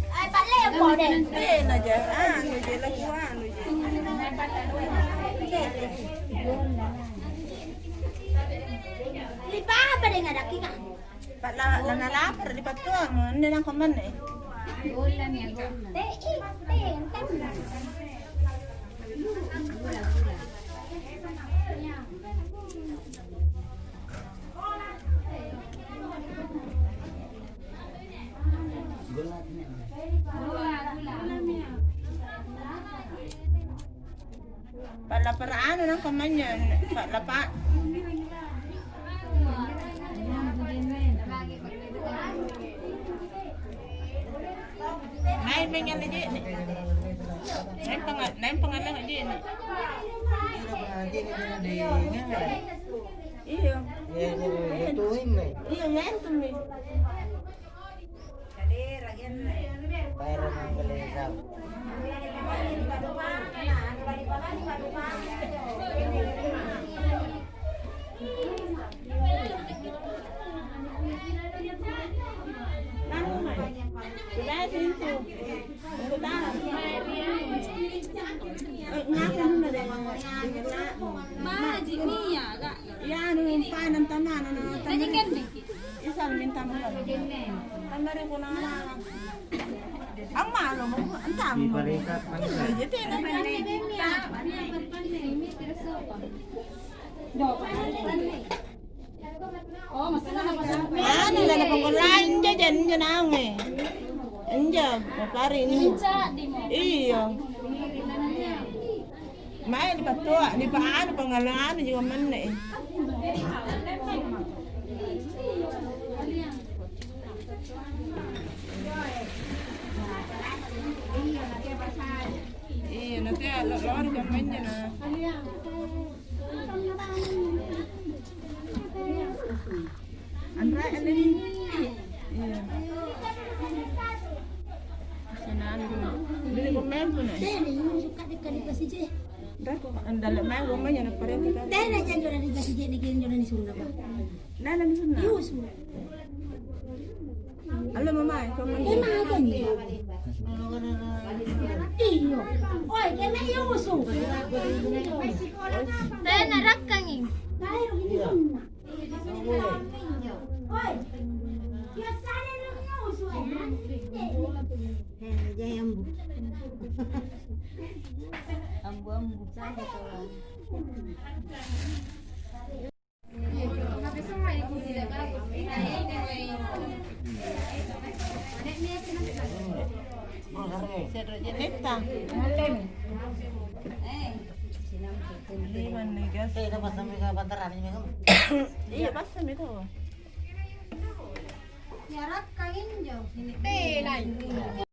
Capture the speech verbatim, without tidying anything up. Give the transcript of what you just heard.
Ai, pa'leo kode. Tena ja, anu je, laku anu je. Lipa apa deh ngadaki, Kak? Pak la, la nalapar di pattuang, nne nangko manne. Te, i, te, kan. Pa'lapara anu nangko manynya, pa'lapa. Naimeng anne je'ne'. Naim panga-, naim pangalanga je'ne'. Iya. Iya, iya, iya, iya, tuhin, Mai. Iya, iya, itu, Mi. Paero manggalera. Maji nia, Kak. Iya, anu, panen tanah, anu, anu, tadi kan nih. Isal minta maaf. Kan dari punang anak. Amma lo mau entah. Jadi nanti. Anu, lana poko lanja janjo naunge. Anjo, mapari ini. Iya. Mae nipattoa, nipaanu pangalanganu juga manne. Iya, nanti lo lori kampanye na. Anre, anre. Iya. Senang dulu. Bili pemain pun, eh. Deh, ni, suka di kali pasti je. Dah, kok andale main rumahnya nak parete kan. Tena janjo dari pasti je ni, janjo dari sunna, Pak. Nah, dari sunna. Iya, sunna. Allo mama, kau main. Kena aja ni. Iyo. Oi, kena iyo musuh. Tena rakkangi. Tayo, ini sunna. Eh, jai ambu. Ambu-ambu, sangka tawang. Sedro jenetta. Liman nih, gas. Eh, itu pas sampai ke Pantaran ini, Bang. Iya, pas sampai itu. Ya, rakkang injo. Tenai.